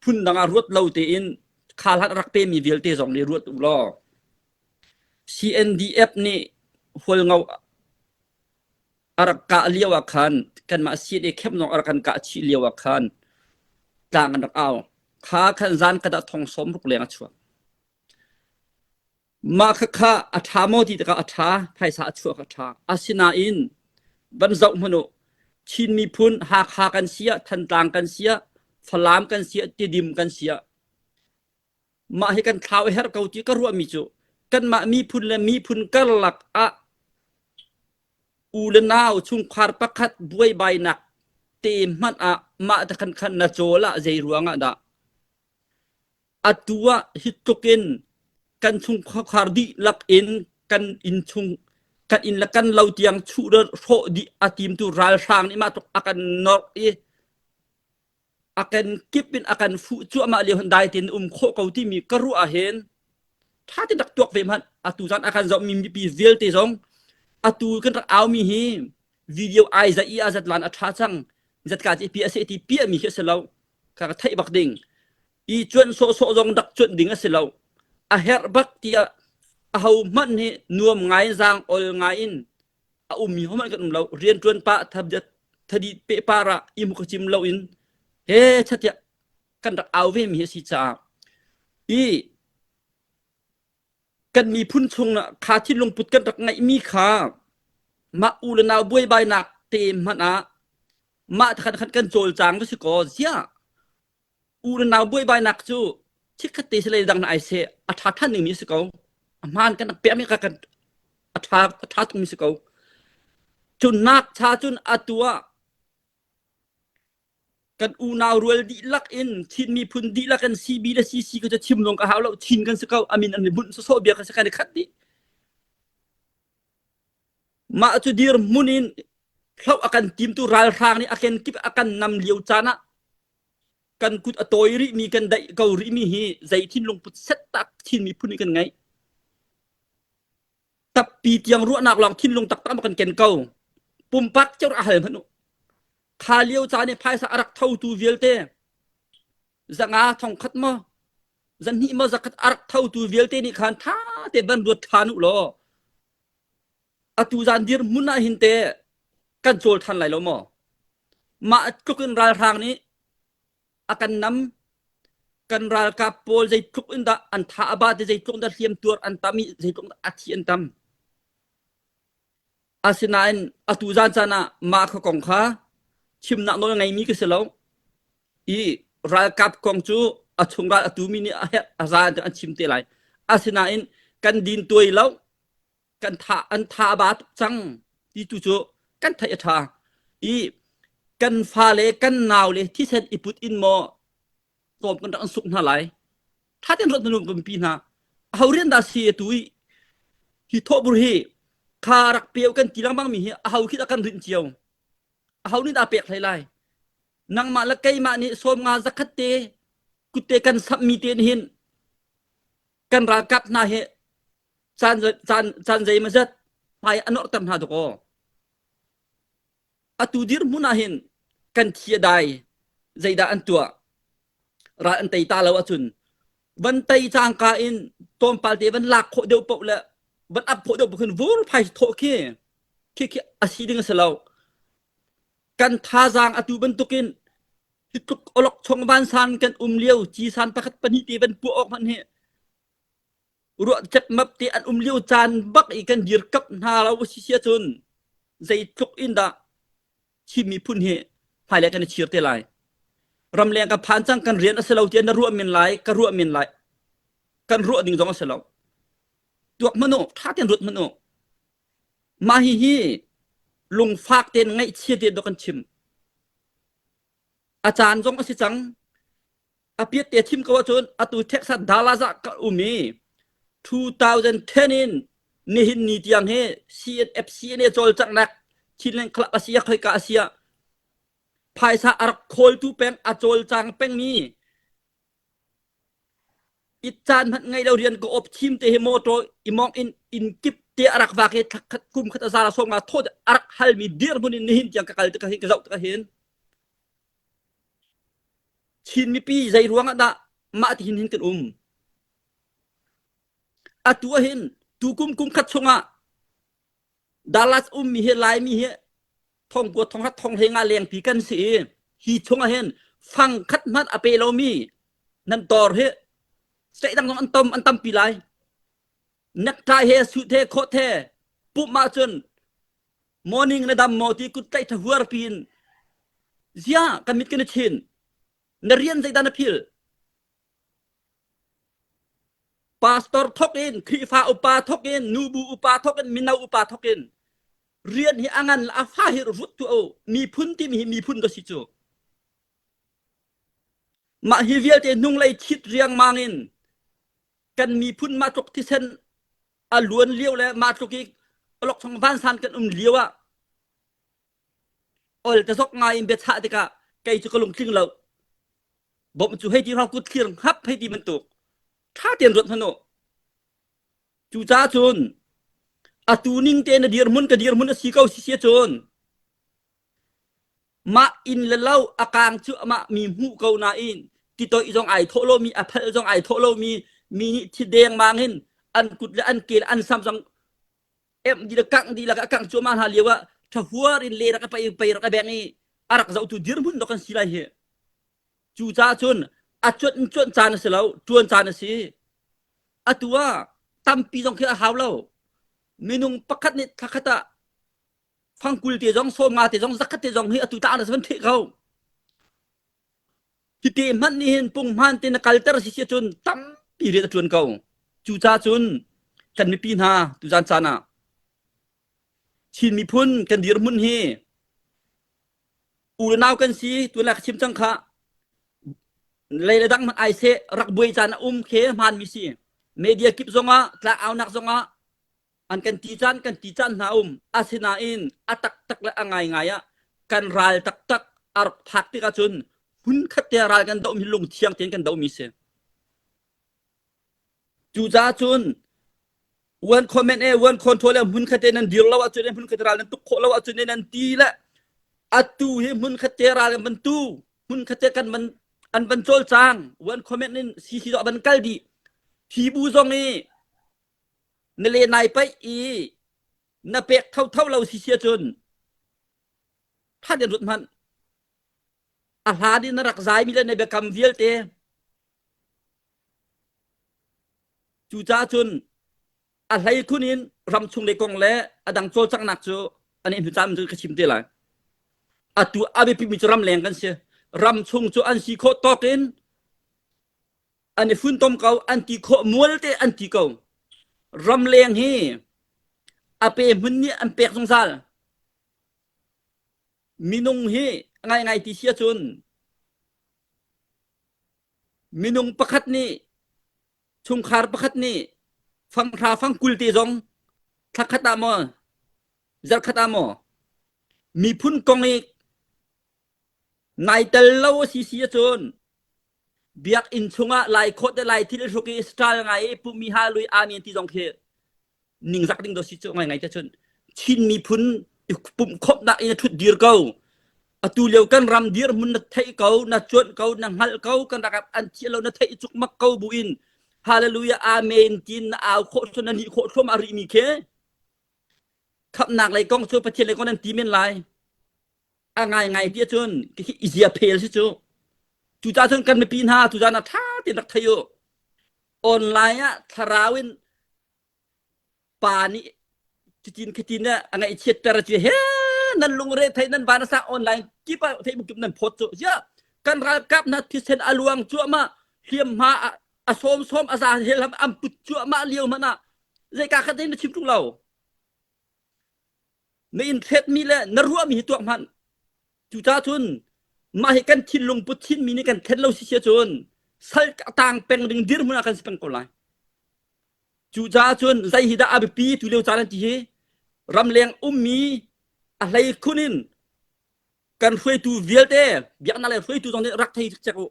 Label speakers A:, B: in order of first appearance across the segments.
A: Phundang ah ruat lo tein kha hlan a rak pemi vialte zong nih ruat u law CNDF nih Hualngo a rak kah lio ah khan kanmah CNA camp zong a rak kan kah chih lio ah khan tlang an rak au. Kha khan zan khat ah thong sawm ruk leng a chuak. Mah khakha a ṭha maw ti tikah a ṭha, phaisa a chuak a ṭha. Asinain van zoh hmanh u, Chin miphun Hakha kan si ah, Thantlang kan si ah, Falam kan si ah, Tidim kan si ah, mah hi kan thlau a herh ko ti ka ruahmi cu kanmah miphun le miphun karlak ah u le nau chungkhar pakhat buaibainak te hmanh ah mah te khan khan na cawl ah zei ruang ah dah Atu ah hi tluk in kan chungkhar dihlak in kan inn chung kan inn le kan lo tiang chuh le hrawh dih a timtu ralhrang nih mah tluk a kan norh i a kan kip in a kan fuh cuahmah lio hin dai tein um khawh ko timi ka ruah ah hin ṭha tein rak tuak ve hmanh. Atu zan a kan zohmi mipi vialte zong atu kan rak aumi hi video ai zat i a zat lan a ṭha cang zatka ci pi a se ti piahmi khi a si lo ka ka theih bak ding i cuanh sawhsawh zong rak cuanh ding a si lo. A herh bak tiah aho hmanh nih nuam ngai zaang ol ngai in a ummi hohmanh kan um lo. Rianṭuan pah thadi pehpar ah i hmu cim lo in he chatiah kan rak au ve mi a si caah i kan miphun chung kha thinlung put kan rak ngeihmi kha mah u le nau buaibainak te hmanh ah mah khan khan kan cawlcang va si kaw ziah u le nau buaibainak cu chikkhat te si dang na ai seh a ṭha ṭhan dingmi a si ko a hmaan kan rak pekmi kha kan a ṭha a ṭha tukmi si ko cun nak cha cun atu ah kan unau rual dihlak in Chin miphun dihlak in CB le CC ka cu chim zong ka hau lo Chin kan si ko amin an i bunh sawsawh bia ka si kan i khat dih mah cu dirhmun in hloh a kan timtu ralhrang nih a kenkip a kan nam lio caan ah kan kut a tawi rihmi kan daih ko rihmi hi zei thinlung put set tak Chin miphun nih kan ngeih. Tappi tiang ruahnak lawng thinlung taktak ma kan ken ko. Pumpak cio a hal hmanh u. Kha lio caan i phaisa a rak thotu vialte zanga thongkhat maw zanhnih maw zakhat a rak thotu vialte nih khan tha te van ruat than u law atu zan dirhmun ah hin te kan cawl than lai lo maw mah tluk in ralhrang nih a kan nam kan ralkap pawl zeitluk in dah an tha a ba te zeitluk in dah hliam tuar an tam i zeitluk in dah a thi an tam asinain atu zan caan ah mah kha kong kha chimnak nawl ngeimi ka si lo i ralkap kong cu a chung ral a tumi nih a herh a za an chim te lai asinain kan din tuai lo kan tha an tha a ba tuk cang ti tu cu kan theih a ṭha i kan fale kan nau le thisen i put in maw tlawm kan rak an suk hna lai ṭha tein ruat nu kan pi hna aho rian dah si atu i hi thawhbur hi kha rak peu kan ti lengmang mi hi aho khi dah kan rinh cio aho nih dah pek hlei lai nangmah le keimah nih sawm nga zakhat te kutte kan samh mi te hin kan ralkap hna hi caan caan caan zeimawzat hmai a norhter hna dawkaw atu dirhmun ah hin kan thi a dai zeidah an tuah ral an tei ta lo ahcun van tei cangka in tlawmpal te van lak khawh deuh paoh le van ap khawh deuh paoh khin vur phai thawh khi khi khi a si ding a si lo kan thazaang atu bantukin hi tluk olok chong vansan kan um lio cisan pakhat pahnih te van puah awk hmanh hi ruah cepmap te an um lio caan bak i kan dirkap hna lo si si ahcun zeitluk in dah Chin miphun hi hmailei kan i chir te lai. Ramleng ka phan cang kan rian a si lo tiah na ruah men lai, ka ruah men lai. Kan ruah ding zong a si lo. Tuak hmanh u, ṭha tein ruat hmanh u. Mah hi hi lungfak tein ngaihchia tein dawh kan chim. A caan zong a si cang. A piat te thim ko ahcun atu Texas Dallas ah ka um i 2010 in nihin ni tiang hi CNF CNA cawlcanghnak Chinland Club a si ah khoika a si ah phaisa a rak khawltu peng a cawlcang pengmi it caan hmanh ngei lo rian ka op thim te hi motor i mong in inn kip te a rak vak i thlakhat kum khat a zara som nga thawt a rak halmi dirhmun in nihin tiang ka kal tik hin ka zoh tik hin. Chin mipi zei ruang ah dah mah ti hin hin kan um? Atu ah hin tukum kum khat chungah Dallas ummi hi Laimi hi thongkua thonghat thonghlei nga lengpi kan si i hi chungah hin fang khat hmanh a pe lomi nan tor hi state dang zong an tom an tampi lai. Necktie he suit he coat he pumh ahcun morning na dam maw ti kut tlaih tha huar piin zia kan mit kan i chin na rian zeidah na phil pastor thok in Khrihfa upa thok in nubu upa thok in mino upa thok in rian hi a ngan a fa hi rut tu o miphun timi hi miphun ka si cu mah hi vialte hnunglei thit riangmang in kan miphun mah tluk thisen a luan lio le mah tluk i awlokchong vansan kan um lio ah ol ta zok ngai in biachah tikah kei cu ka lungtling lo bawmh cu hei ti hau kut thlir hap hei ti bantuk tha tein ruat hmanh u cucaah cun atu ning te na dirhmun ka dirhmun a si ko si si cun Mah inn le lo a kaang cu amah mi hmuh ko nain titoih zong ai thawh lomi, a phalh zong ai thawh lomi, mi nih thi dengmang in an kut le an ke le an sam zong emh dih le kangh dih le a kangh cuahmah hna lio ah ṭhahuar in le rak a pei pei rak a beng i a rak zohtu dirhmun dok kan si lai hi. Cucaah cun a cuanh in cuanh caan a si lo, ṭuan caan a si. Atu ah tampi zong khi a hau lo. Minung pakhat nih thlakhat ah fangkul te zong 50 te zong zakhat te zong hi atu ta na van theh ko hi te hmanh nih hin punghman te na kalter si si cun tampi rian a tuan ko cuca cun kan mipi hna tuzan caan ah Chin miphun kan dirhmun hi u le nau kan si tun la ka chim cang kha lei le dang hmanh ai seh rak buai caan a um khe hmaan mi si media kip zongah tla aunak zongah An kan ti caan kan ti caan hna um. Asinain a taktak le a ngaingai ah kan ral taktak a rak phak tikah cun hmunkhat te ral kan dohmi lungthiang tein kan dohmi si. Cucaah cun one comment e one control e hmunkhat te nan dir lo ahcun e hmunkhat ral nan tuk khawh lo ahcun e nan ti le atu hi hmunkhat te ral kan van tu hmunkhat te kan van an van cawlcang one comment in CC a van kal dih hi bu zong i na le nai paih i na pek thotho lo si sia cun than in rut hmanh a hlan in na rak zaimi le na biakam vialte cucaah cun a hlei khun in ramchung le kong le a dang cawlcanghnak cu an i hnu caan cu ka chim te lai atu a biapimi cu ramleng kan si ramchung cu an si khawh tawk in an i funtom ko an ti khawh mual te an ti ko ramleng hi a pe hmun nih an pek zungzal minung hi ngai ngai ti sia cun minung pakhat nih chungkhar pakhat nih fanghra fangkul te zong thlakhat ah maw zarkhat ah maw miphun kong i nai tel lo a si si ahcun Biakinn chungah lai khawt le lai thil hruk i style ngai i pumi ha lui amen ti zong khi ningzak ding do si cu ngai ngai te cun Chin miphun i pumhkhawmhnak in a ṭhut dir ko. Atu lio kan ram dirhmun na theih ko, na cuanh ko, na hngalh ko, kan rak an thiah lo na theih cukmak ko buin hallelujah amen tin na au khawh thluam na nih khawh thluam a rih mi khi khamhnak lei kong cu Pathian lei kong nan ti men lai. A ngaingai ti ahcun hi i zia phel si cu. Cucaah cun kan mipi hna tuzaan ah ṭha tein rak thei u. Online ah thlarau in pa nih cutin khatin a ngaihchiatter cu he nan lungre thei nan van a sang online kip ah Facebook kip nan phawt cu ya kan ralkap hna thisen a luang cuahmah hliamhma a sawm sawm a za hel am put cuahmah lio hmanh ah zeika khat na chim ṭung lo Na inn thletmi le na ruahmi hi tuak hmanh. Cucaah cun mah hi kan thinlung put chinmi nih kan thlen lo si sia cun sal tang peng ding dirhmun ah kan si peng ko lai. Cucaah cun zei hi dah a biapi tu lio caan an ti hi ramleng ummi a hlei khun in kan hruaitu vialte biaknak le hruaitu zong nih rak thei cek u.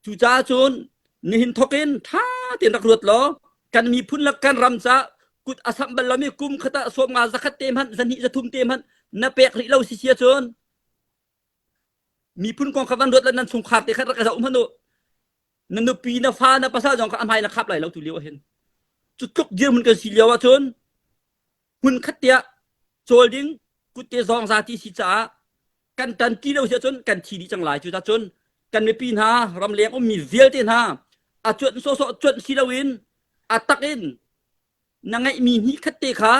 A: Cucaah cun nihin thawk in ṭha tein rak ruat law kan miphun le kan ram ca kut a samh bal lomi kum khat ah 50 zakhat te hmanh 2 zathum te hmanh na pek rih lo si sia cun. Miphun kong kha van ruat le nan chungkhar te kha rak i zoh hmanh u. Na nupi na fa na pasal zong kha a hmai na khap lai lo tu lio ah hin. Cu tluk dirhmun kan si lio ahcun hmun khat tiah cawl ding kutte zawng za ti si caah kan tan ti lo si ahcun kan thi dih cang lai. Cucaah cun kan mipi hna ramleng ummi vialte hna a cuanh sawhsawh cuanh si loin a tak in na ngeihmi hnih khat te kha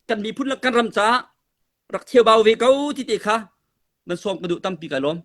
A: kan miphun le kan ram caah rak cheubau ve ko ti te kha nan sawm ka duh tampi kai lawm.